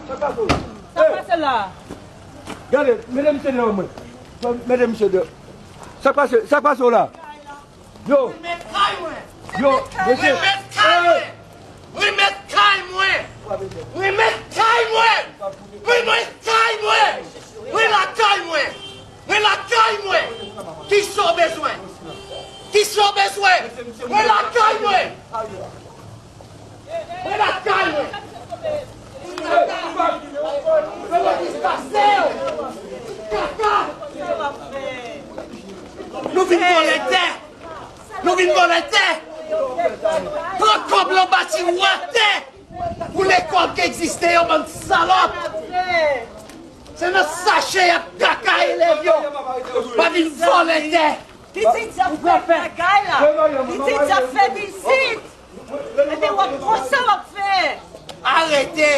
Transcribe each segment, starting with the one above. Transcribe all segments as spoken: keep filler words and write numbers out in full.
Sa k pase w la? Sa k pase la? Gade, mete misye deyò mwen. Mete misye deyò. Sa k pase, sa k pase w la? Yo. Remèt kay mwen. Yo, mesye. Remèt kay mwen. Remèt kay mwen. Remèt kay mwen. Remèt kay mwen. Remèt kay mwen. Mwen lakay mwen. Kisa w bezwen? Kisa w bezwen? Mwen lakay mwen. Mwen lakay mwen. Mwen lakay mwen. Kaka. Nou vin vòlè tè. Nou vin vòlè tè. Pran kòb lan bati wè tè. Pou lekòl ki egziste yo, bann salòp. Se nan sache y ap kaka elèv yo. Pa vin vòlè tè. Pitit sa fè lakay la. Pitit sa fè isit. Epi w ap konsa w ap fè. Arete.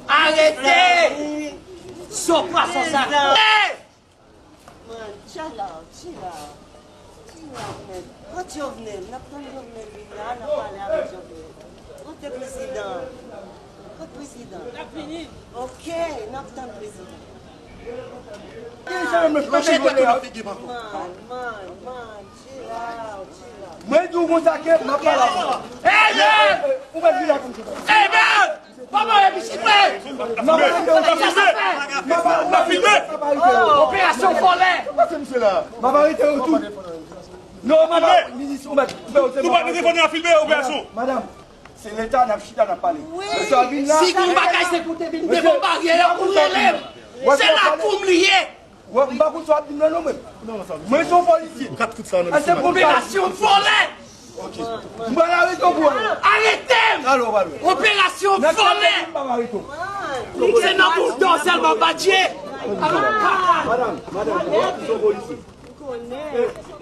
Arete. Son pwason sa. Man, chill out, chill out. Chill out, man. Kot Jovenel? N ap tann Jovenel vin la, n ap pale avèk Jovenel. Kote prezidan? Kot prezidan? L ap vini. Ok, n ap tann prezidan. Manje tèt li nan figi m ankò. Man, man, man, chill out, chill out. Mwen di w konsa ke m ap pale avè w. Hey, man! Ou mèt vin la konsa. Hey, man! Papa, e pitit mwen! M ap arete w tou. M ap arete w tou. Operasyon vòlè! M ap arete w tou. Non, madanm, minis, ou mèt koupe w, se mwen. Nou pa te konn ap filme operasyon. Madanm, se leta n ap chita, n ap pale. Wi. Mesye a vin la. Si gon bagay se pou te vin devan baryè a, ou rele m. Se lakou m li ye. Wè, m pa konn sa w ap di m nan non mwen. Mwen se yon polisye. Operasyon vòlè! M pral arete w pou wè. Arete m! Operasyon vòlè! M p ap arete w. Se nan boul dò sèlman badj ye. Madanm, madanm, mwen se yon polisye.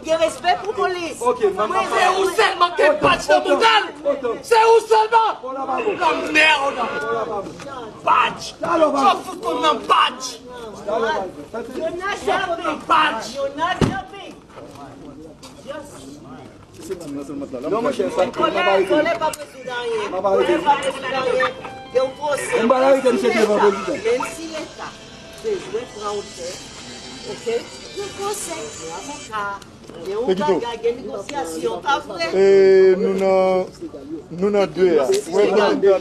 Gen respè pou polis. Mwen se ou sèlman ke badj nan mouda l. Se ou sèlman. Lanmèd. Badj. Sa w fout konn nan badj. Yo nan shopping. Badj. Yo nan shopping. Non, monchè, sa, m ap arete. Kòlè, kòlè pa pou rezoud anyen. M ap arete. Kòlè pa pou rezoud anyen. Gen yon pwosè. M pral arete misye devan prezidan. Menm si leta bezwen pran otè, oke? Gen pwosè, gen avoka, gen yon bagay, gen negosyasyon, pa vre? E nou nan Nou nan de a. Premyèman, D G,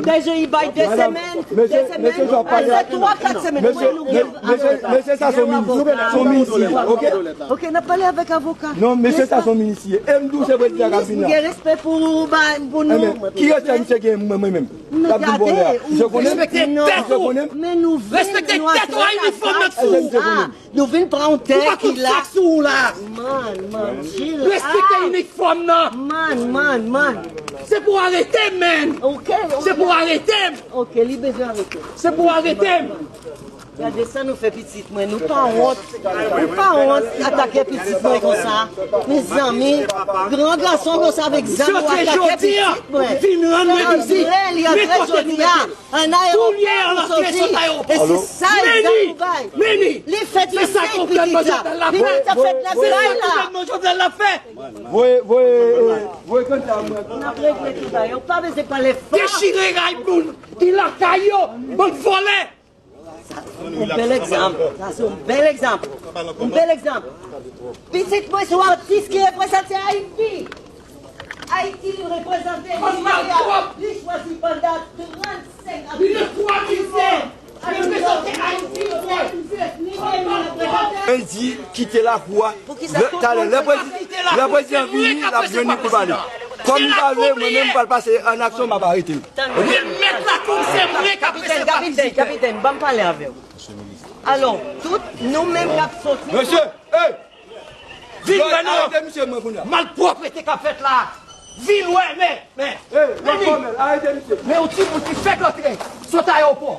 D G, bay de semèn, de semèn, se twa, kat semèn. Mesye, mesye, sa se yon minis, se yon minis li ye, oke? Oke, n ap pale avèk avoka. Non, mesye, sa se yon minis li ye. E m di w se prezidan k ap vin la. M gen respè pou, ba, pou nou. Ki respè misye gen mwen, mwen menm? L ap vin vòlè a. Misye konnen m? Misye konnen m? Men nou vin, nou achte kaka. Nou vin pran yon tè ki la. Man, man, chill out. Respekte inifòm nan. Man, man, man. Se pou arete m, man. Ok, ok. Se pou arete m. Ok, li bezwen arete. Se pou arete m. Gade sa nou fè pitit mwen. Nou pa wont. Nou pa wont atake pitit mwen konsa. Mezanmi, gran gason konsa avèk zam ou atake pitit mwen. Vin rann mwen vizit. Nenpòt kote. An ayewopò pou soti. E se sa egzak ou bay. Li fèt isit, pitit la. Pitit la fèt lakay la. Voye, voye, voye kanta mwen. N ap regle tout bagay. Ou pa bezwen pale fò. Dechire ray moun ki lakay yo, bann vòlè. Yon bèl egzanp. Sa se yon bèl egzanp. Yon bèl egzanp. Pitit mwen se yon atis ki reprezante Ayiti. Ayiti li reprezante, li chwazi pandan trannsenk ane. Li reprezante Ayiti. Mwen di kite lakou a. Talè, lè prezidan vini, l ap jwenn li pou pale. Kòm li pa vle, mwen menm m pral pase an aksyon, m ap arete l. Remèt lakou, se mwen k ap resevwa vizitè. Kapitèn, kapitèn, ban m pale avè w. Alò, tout nou menm k ap soti. Mesye, hey! Vin wè non. Arete misye mwen kounye a. Malpwòpte k ap fèt la. Vin wè, men, men. Hey, men li. Men yon timoun ki fèk rantre sot ayewopò.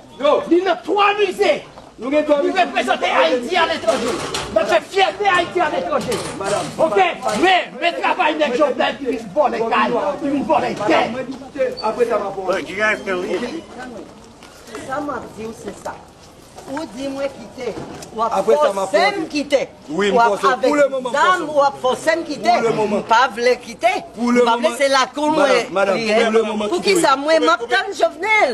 Li nan twa mize. Nou gen twa mize. Li reprezante Ayiti aletranje. L ap fè fyète Ayiti aletranje. Ok, men, men travay nèg Jovenel ki vin vòlè kay, ki vin vòlè tè. Apre sa, m ap... Sa m ap di w, se sa. Ou di mwen kite. W ap fòse m kite. W ap avèk zam, w ap fòse m kite. M pa vle kite. M pa vle, se lakou mwen li ye. Poukisa mwen m ap tann Jovenel?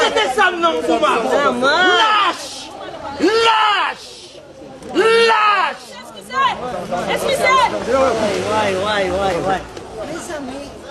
Jete zam nan, Kouba. Lach! Lach! Lach! Eskize! Eskize! Way, way, way, way. Mezanmi.